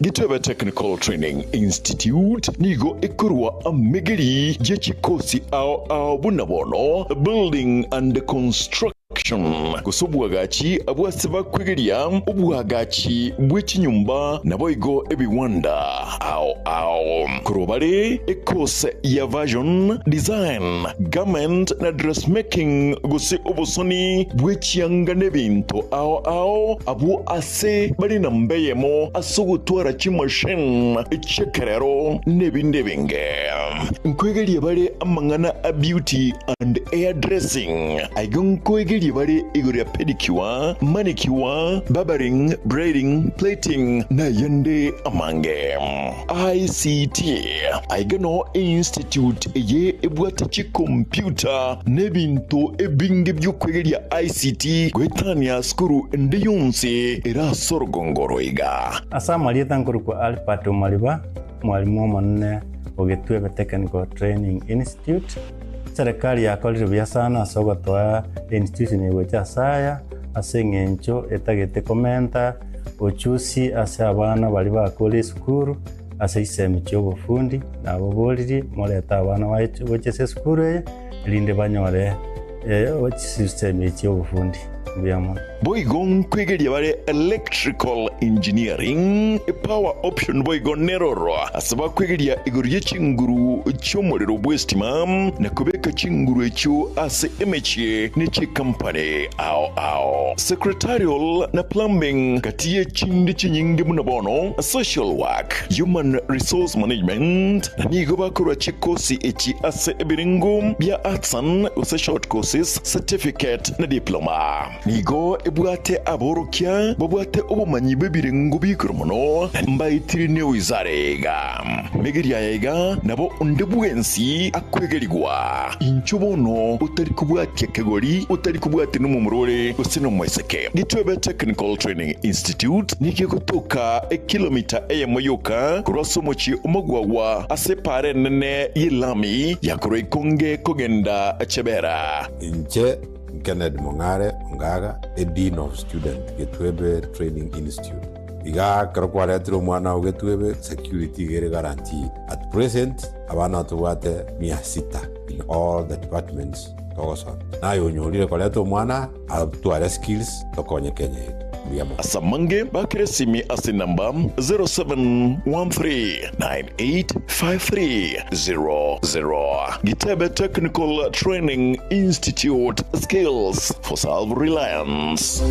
Gitebe Technical Training Institute nigo ekorwa amegeri ye chikosi ao ao buna bono Building and Construction, gose obwagachi abwo ase bakwegeria obwagachi bwe chinyomba naboigo ebiwanda ao ao. Korwa bare ekose ya Fashion Design, Garment na Dressmaking gose obosoni bwe chianga nebinto ao ao abwo ase bare namba eyemo ase ogotwara chimachine chi'ekerero nebinde ebinge. Nkoegeria bare amang'ana a beauty and hair dressing. Aiga nkoegeria bare igoro ya pedicure, manicure, barbering, braiding, plaiting na ayande amange. ICT, Aiga noo einstitute eye ebwate chikompyuta na ebinto ebinge bi'okwegeria ICT goetania sukuru ende yonsi ere ase orogongo oro iga. Ase amarieta nkorokwa Albert Omariba, omwalimu omonene o Getwebe Technical Training Institute. Eserekari yakorire buya sana ase ogotoa einstitution eye gocha ase aya, ase eng'encho etagete komenta ochusi ase abana baria bakure esukuru ase chisemi chi'obofundi, nababoririe morete abana baye gocha ase esukuru eye, erinde banyore chisemi chi'obofundi. Mbuya mono. Boigo nkwegeria bare electrical engineering, power option boigo neroro ase bakwegeria igoro ye chinguru chi'omorero bw'estima na kobeka chinguru echio ase emechie ne chikampani ao ao. Secretarial na plumbing gati ye chinde chinyinge buna bono social work, human resource management na nigo bakorwa chikosi echi ase ebirengo bia artisan gose short courses, certificate na diploma. Nigo ebwate aborokia babwate obomanyi bw'ebirengo bi'igoro mono, na mbaetire newizara iga. Megeria aya iga nabo onde bwensi akwegerigwa. Inchuo bono otari kobwatia kegori, otari kobwatia nomomura ore gose nomoiseke. Gitwebe Technical Training Institute nigo egotoka ekilomita eyemo yoka korwa ase omochie omogwagwa ase epaara enene y'elami ya korwa Ikonge kogenda Chebera. Inche Kennedy Mong'are Ongaga, a Dean of Student, Getwebe Training Institute. Igaa ekero kwaretire omwana oo Getwebe, security iga ere guaranteed. At present, abana tobwate mia sita in all the departments togosomia. Naye onyorire koreta omwana atware skills tokonye Kenya yaito. Mbuya mono. Ase amange bakere esimi ase enamba 0713985300. Gitebe Technical Training Institute, Skills for Self-Reliance.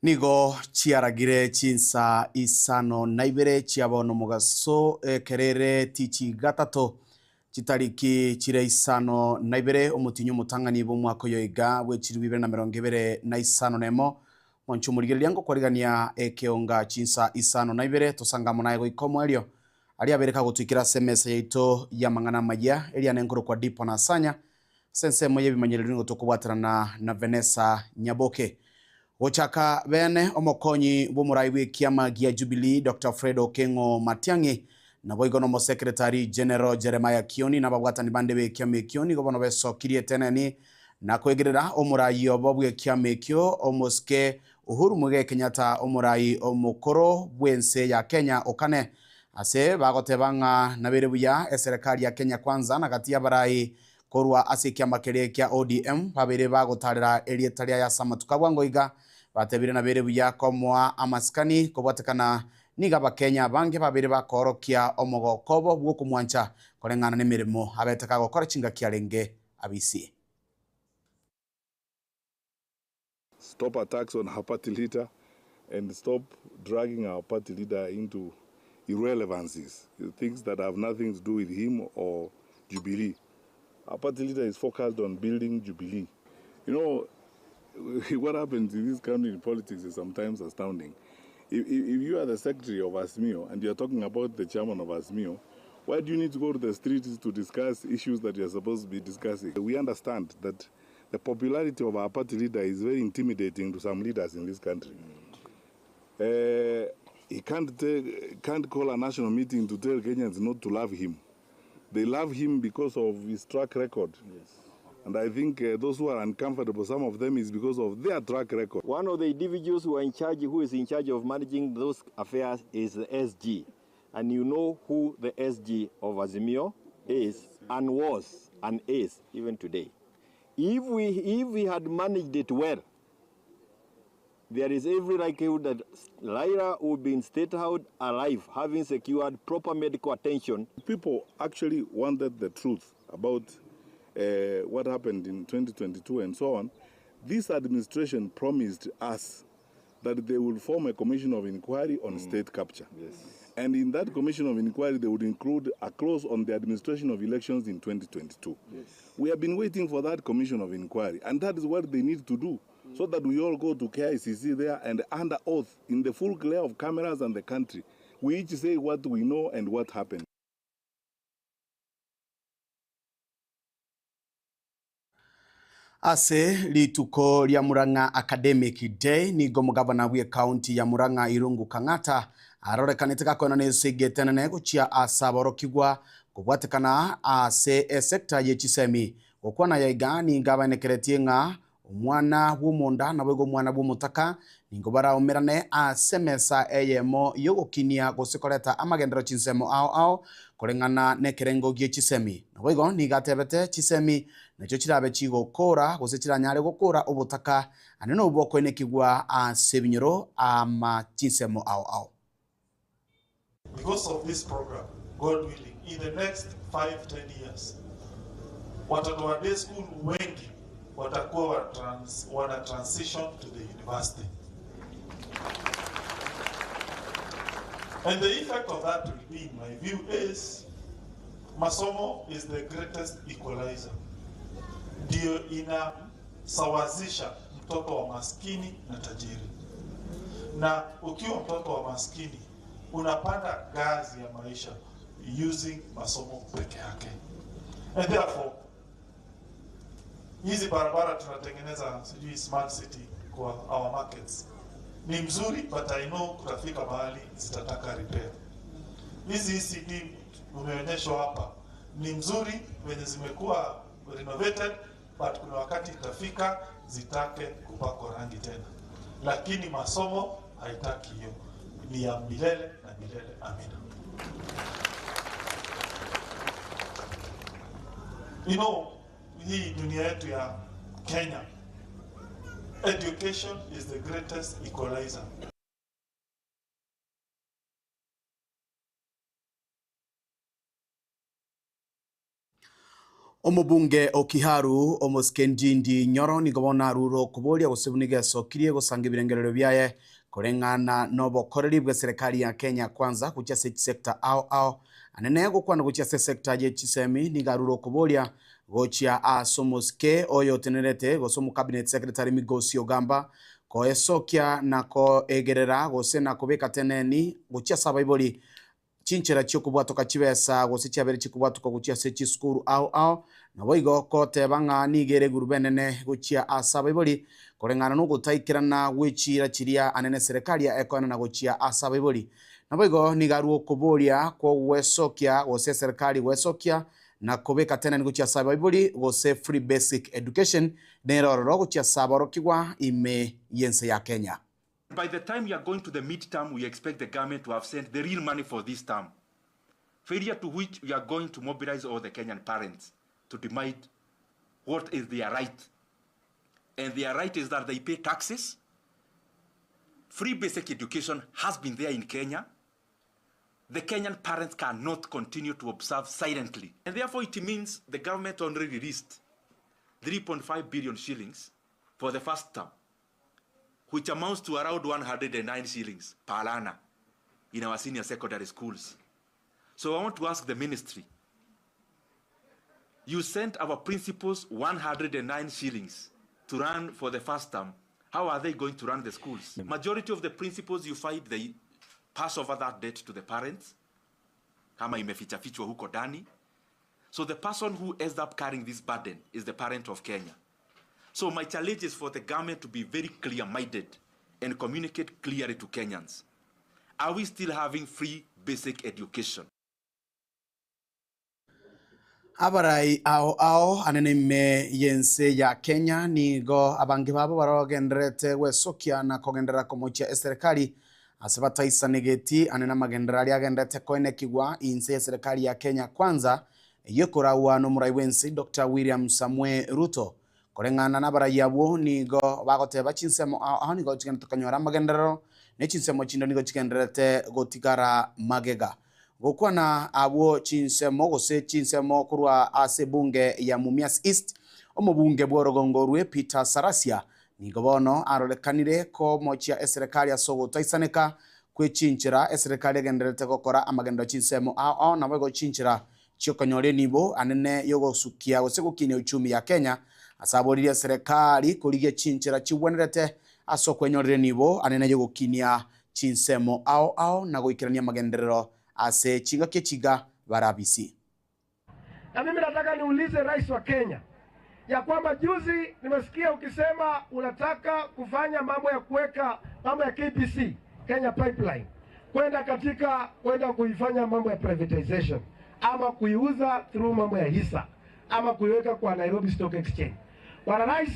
Nigo chiaragire chinsa isano na ibere chia bono mogaso, ekero ere tichi gatato, chitariki chire isano na ibere, omotinyi omotang'ani bw'omwaka oyo iga bw'echilifu ibere na emerongo ebere na isano na emo. Mwanche omorigereria ngokwarigania ekeonga chinsa isano na ibere, tosange amo naye goika omoerio. Aria abere kagotwikera ase emesa yaito y'amang'ana amayia, eria nenkorokwa Dipo na Sanya, Ase ensemo y'ebimanyererio nigo tokobwaterana na Vanessa Nyaboke. Gochaka bene, omokonyi bw'omorai bw'ekiama gia Jubilee Doctor Fred Okengo Matiang'i, naboigo n'omosekretari General Jeremiah Kioni na ababwatani bande b'ekiama ekio nigo bono besokirie eteneni na koegerera omorai obo bw'ekiama ekio omosike Uhuru Muigai Kenyatta omorai omokoro bw'ense ya Kenya okane ase bagoteba ng'a nabere buya eserekari ya Kenya Kwanza na gati y'abarai Korwa ase ekiama keria kia ODM babeire bagotarera erieta riaye ase amatuko a bwango iga, batebire nabeire buya komoa amasikani kobwatekana nigo abakenya abange babeire bakoorokia omogoko obo bw'okomwancha koreng'ana nemeremo abete kagokora chingaki arenge abisi. Stop attacks on her party leader. and stop dragging our party leader into irrelevancies, things that have nothing to do with him or Jubilee. Our party leader is focused on building Jubilee. You know, what happens in this country in politics is sometimes astounding. If, if, if you are the secretary of Azimio and you are talking about the chairman of Azimio, why do you need to go to the streets to discuss issues that you are supposed to be discussing? We understand that the popularity of our party leader is very intimidating to some leaders in this country. He can't, take, can't call a national meeting to tell Kenyans not to love him. They love him because of his track record. Yes. And I think those who are uncomfortable, some of them is because of their track record. One of the individuals who are in charge, who is in charge of managing those affairs is the SG. And you know who the SG of Azimio is and was and is even today. If we, if we had managed it well, there is every likelihood that Raila would be in State House alive, having secured proper medical attention. People actually wanted the truth about what happened in 2022 and so on. This administration promised us that they will form a commission of inquiry on state capture. Yes. And in that commission of inquiry, they would include a clause on the administration of elections in 2022. Yes. We have been waiting for that commission of inquiry, and that is what they need to do, so that we all go to KICC there and under oath, in the full glare of cameras and the country, we each say what we know and what happened. Ase rituko ria Murang'a Academic Day nigo omogavana bw'ecounty ya Murang'a Irungu Kang'ata arorekanete gakoenana esegi etenene gochia ase aborokigwa kobwatekana ase esector ye chisemi. Gokwana yaiga nigo abaenekeretie ng'a omwana bw'omonda naboigo omwana bw'omotaka nigo baraumerane ase emesa eyemo yogokinia gose koreta amagenderero chinsemo ao ao koreng'ana na ekerengo gie chisemi. Naboigo nigo atebete chisemi nachio chirabe chigokora gose chiranyare gokora obotaka ande nobwo okoenekigwa ase ebinyoro ama chinsemo ao ao. Because of this program, God willing, in the next 5, 10 years, watoto wa day school wengi watakuwa wa trans, wana transition to the university. And the effect of that will be, in my view, is masomo is the greatest equalizer. Ndio inasawazisha mtoto wa maskini na tajiri. Na ukiwa mtoto wa maskini unapanda ngazi ya maisha using masomo peke yake. And therefore hizi barabara tunatengeneza sijui smart city kwa our markets ni mzuri, but I know kutafika mahali zitataka repair. Hizi ECD umeonyeshwa hapa ni mzuri wenye zimekuwa renovated, but kuna wakati itafika zitake kupakwa rangi tena, lakini masomo haitaki hiyo, ni ya milele na milele. Amina. You know, hii dunia yetu ya Kenya, education is the greatest equalizer. Omobunge o Kiharu omosike Ndindi Nyoro nigo bono arure okoboria gose buna egesokirie gosanga ebirengererio biaye koreng'ana na obokoreri bwa eserekari ya Kenya Kwanza gochia ase chisector ao ao anene gokwana gochia ase esector ya chisemi nigo arure okoboria gochia ase omosike oyo otenerete gose omocabinet secretary Migosi Ogamba koesokia na koegerera gose na kobeka teneni gochia ase abaibori chinchera chiokobwatoka chibesa gose chiabere chikobwatoka gochia ase chisukuru ao ao naboigo koteba ng'a niga ere eguru benene gochia ase abaibori koreng'ana na ogotaikerana gwechira chiria anene serikali ekoenana gochia ase abaibori naboigo niga arwa okoboria kwogwesokia gose eserikali gwesokia na kobeka tenani gochia ase abaibori gose free basic education nere ororo gochia ase aborokigwa ime yense ya Kenya. By the time we are going to the midterm, we expect the government to have sent the real money for this term. Failure to which we are going to mobilize all the Kenyan parents to demand what is their right. And their right is that they pay taxes. Free basic education has been there in Kenya. The Kenyan parents cannot continue to observe silently. And therefore it means the government only released 3.5 billion shillings for the first term. which amounts to around 109 shillings per learner in our senior secondary schools. So I want to ask the ministry, you sent our principals 109 shillings to run for the first term. How are they going to run the schools? Majority of the principals you find they pass over that debt to the parents kama imefichafichwa huko ndani. So the person who ends up carrying this burden is the parent of Kenya. So my challenge is for the government to be very clear-minded and communicate clearly to Kenyans. Are we still having free basic education? Abarai ao ao anene ime y'ense ya Kenya nigo abange babo barogendererete gwesokia na kogenderera komochia eserekari ase bataisanegeti ane namagenderero aria agendererete koenekigwa inse y'eserekari ya Kenya Kwanza eyio ekoragwa nomorai bw'ense Doctor William Samoei Ruto. Koreng'ana nabarai abwo nigo bagoteba chinsemo ao ao nigo chigendererete konyora amagenderero ne chinsemo chinde nigo chigendererete gotigara magega. Gokwana abwo chinsemo gose chinsemo korwa ase ebunge ya Mumias East, omobunge bw'orogongo orwe Peter Salasya nigo bono arorekanire komochia eserekari ase ogotaisaneka kwe chinchera eserekari egendererete gokora amagenderero chinsemo ao ao naboigo chinchera chi'okonyora enibo anene y'ogosukia gose gokinia uchumi ya Kenya ase aboririe eserekari korigia chinchera chigwenerete ase okwenyorera enibo anene y'ogokinia chinsemo ao ao na goikerania amagenderero ase chingaki echiga barabisi. Na mimi nataka niulize rais wa Kenya ya kwamba juzi nimesikia ukisema unataka kufanya mambo ya kuweka mambo ya KPC Kenya Pipeline kwenda katika kwenda kuifanya mambo ya privatization ama kuiuza through mambo ya hisa ama kuiweka kwa Nairobi Stock Exchange. Bwana Rais,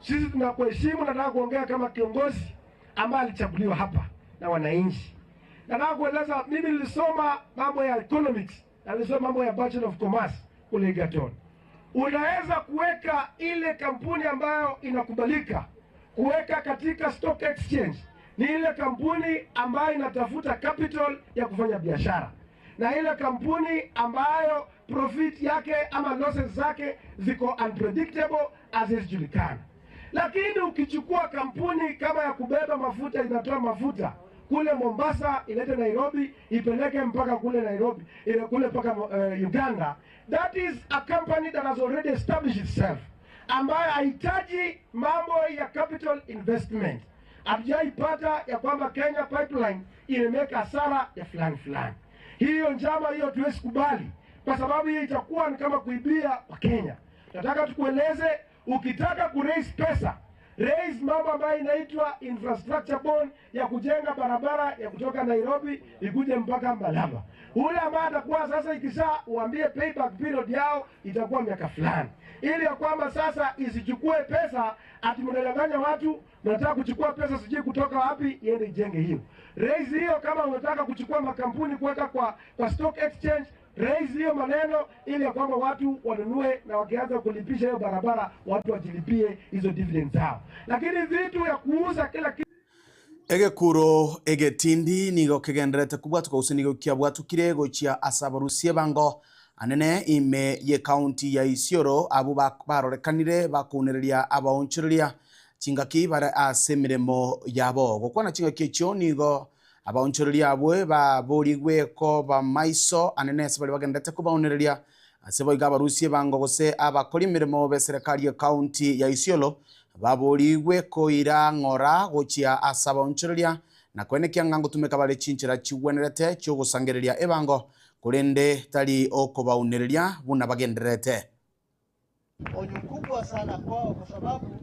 sisi tunakuheshimu, nataka kuongea kama kiongozi ambaye alichaguliwa hapa na wananchi. Nataka kueleza mimi nilisoma mambo ya economics na nilisoma mambo ya Bachelor of Commerce kule Egerton. Unaweza kuweka ile kampuni ambayo inakubalika kuweka katika stock exchange ni ile kampuni ambayo inatafuta capital ya kufanya biashara na ile kampuni ambayo profit yake ama losses zake ziko unpredictable, hazijulikana. Lakini ukichukua kampuni kama ya kubeba mafuta inatoa mafuta kule Mombasa ilete Nairobi ipeleke mpaka kule Nairobi ile kule mpaka Uganda, that is a company that has already established itself, ambayo haihitaji mambo ya capital investment. Hatujaipata ya kwamba Kenya Pipeline imemeka hasara ya fulani fulani. Hiyo njama hiyo tuwezi kubali, kwa sababu hiyo itakuwa ni kama kuibia Wakenya. Nataka tukueleze, ukitaka ku raise pesa raise mambo ambayo inaitwa infrastructure bond ya kujenga barabara ya kutoka Nairobi ikuje mpaka Malaba. Ule ambaye atakuwa sasa ikisha uambie payback period yao itakuwa miaka fulani, ili ya kwamba sasa isichukue pesa ati mnadanganya watu, mnataka kuchukua pesa sijui kutoka wapi iende ijenge hiyo. Raise hiyo kama unataka kuchukua makampuni kuweka kwa stock exchange, raise hiyo maneno ili ya kwamba watu wanunue, na wakianza kulipisha hiyo barabara watu wajilipie hizo dividends zao, lakini vitu ya kuuza kila kitu. Egekuro egetindi nigo kegenderete kobwatuka gose nigo kiabwatukire gochia ase abarusia ebango anene ime ye county ya Isiolo abwo barorekanire bakounereria abaonchoreria chingaki bare ase emeremo yabo. Gokwana chingaki echio nigo abaonchoreria abwe baborigwe koba maiso anene ase baria bagenderete kobaunereria ase boigo abarusia ebango gose abakori emeremo be serikali ya county ya Isiolo baborigwe koira ng'ora gochia ase abaonchoreria na koenekia ng'a ngotumeka bare chinchera chigwenerete chiogosangereria ebango korende tari okobaunereria buna bagendererete. Onyo kubwa sana kwao kwa sababu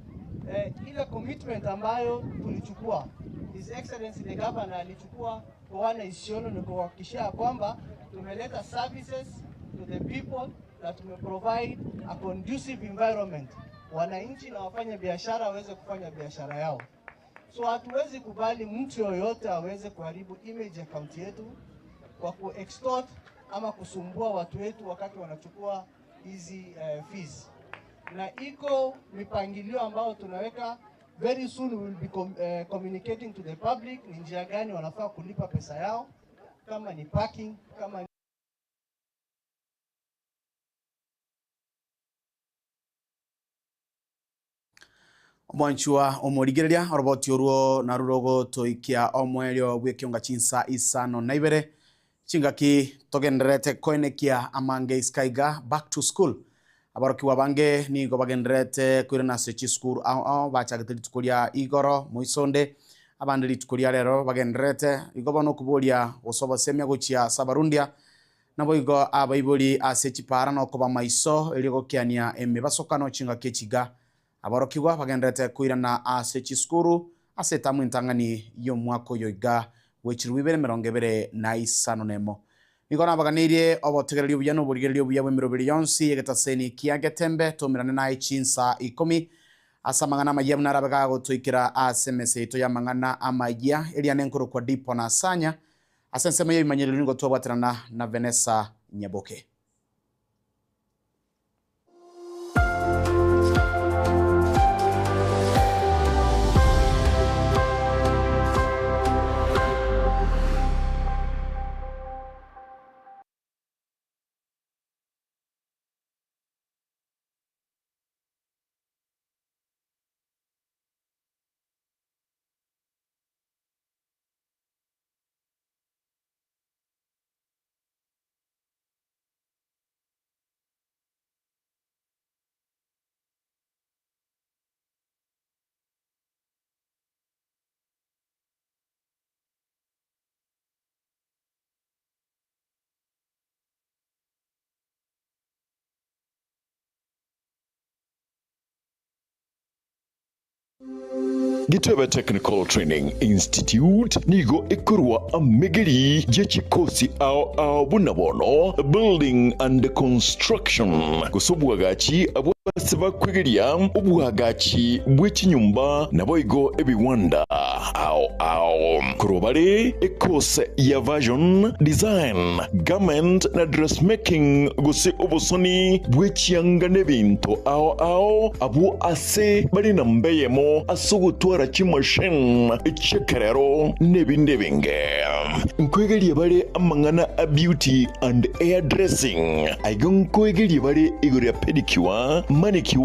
ile commitment ambayo tulichukua, His Excellency the Governor alichukua kwa wana Isiolo ni kuhakikishia kwamba tumeleta services to the people na tumeprovide a conducive environment wananchi na wafanya biashara waweze kufanya biashara yao. So hatuwezi kubali mtu yoyote aweze kuharibu image ya kaunti yetu kwa ku-extort ama kusumbua watu wetu wakati wanachukua hizi fees. Na iko mipangilio ambayo tunaweka, very soon we will be communicating to the public ni njia gani wanafaa kulipa pesa yao, kama ni parking, kama Omwanchwa omorigereria, oroboti orwo narwo rogotoikia omoerio bw'ekionga chinsa isano na ibere, chingaki togendererete koenekia amange isiko iga, back to school. Aborokigwa abange nigo bagendererete koirana ase chisukuru ao ao, bachagete rituko ria igoro moisonde, abande rituko ria rero bagendererete. Igo bono okoboria gose obosemia gochia ase abarundia, Naboigo abaibori ase chipaara nokoba maiso, erio gokiania emebasokano chingaki echiga. Aborokigwa bagendererete koirana ase chisukuru ase etamu entang'ani y'omwaka oyo iga bw'echilifu ibere 25 nemo. Nigo nabaganeirie obotegereri obuya na oborigereria obuya bw'emeroberi yonsi y'egetaseni kia Getembe, toumerane naye chinsa ikomi ase amang'ana amayia buna arabe gagotoikera ase emesa yaito y'amang'ana amayia, eria nenkorokwa Dipo na Sanya, Ase ensemo y'ebimanyererio nigo twabwaterana na Vanessa Nyaboke. Gitebe Technical Training Institute nigo ekorwa amegeri ye chikosi ao ao buna bono Building and Construction gose obwagachi abwo ase bakwegeria obwagachi bwe chinyomba naboigo ebiwanda ao ao. Korwa bare ekose ya Version, Design, Garment na Dressmaking gose obosoni bwe chianga nebinto ao ao abwo ase bare namba eyemo ase ogotwara chimachine chi'ekerero nebinde ebinge. Nkoegeria bare amang'ana a beauty and hair dressing. Aiga nkoegeria bare igoro ya pedicure, manicure.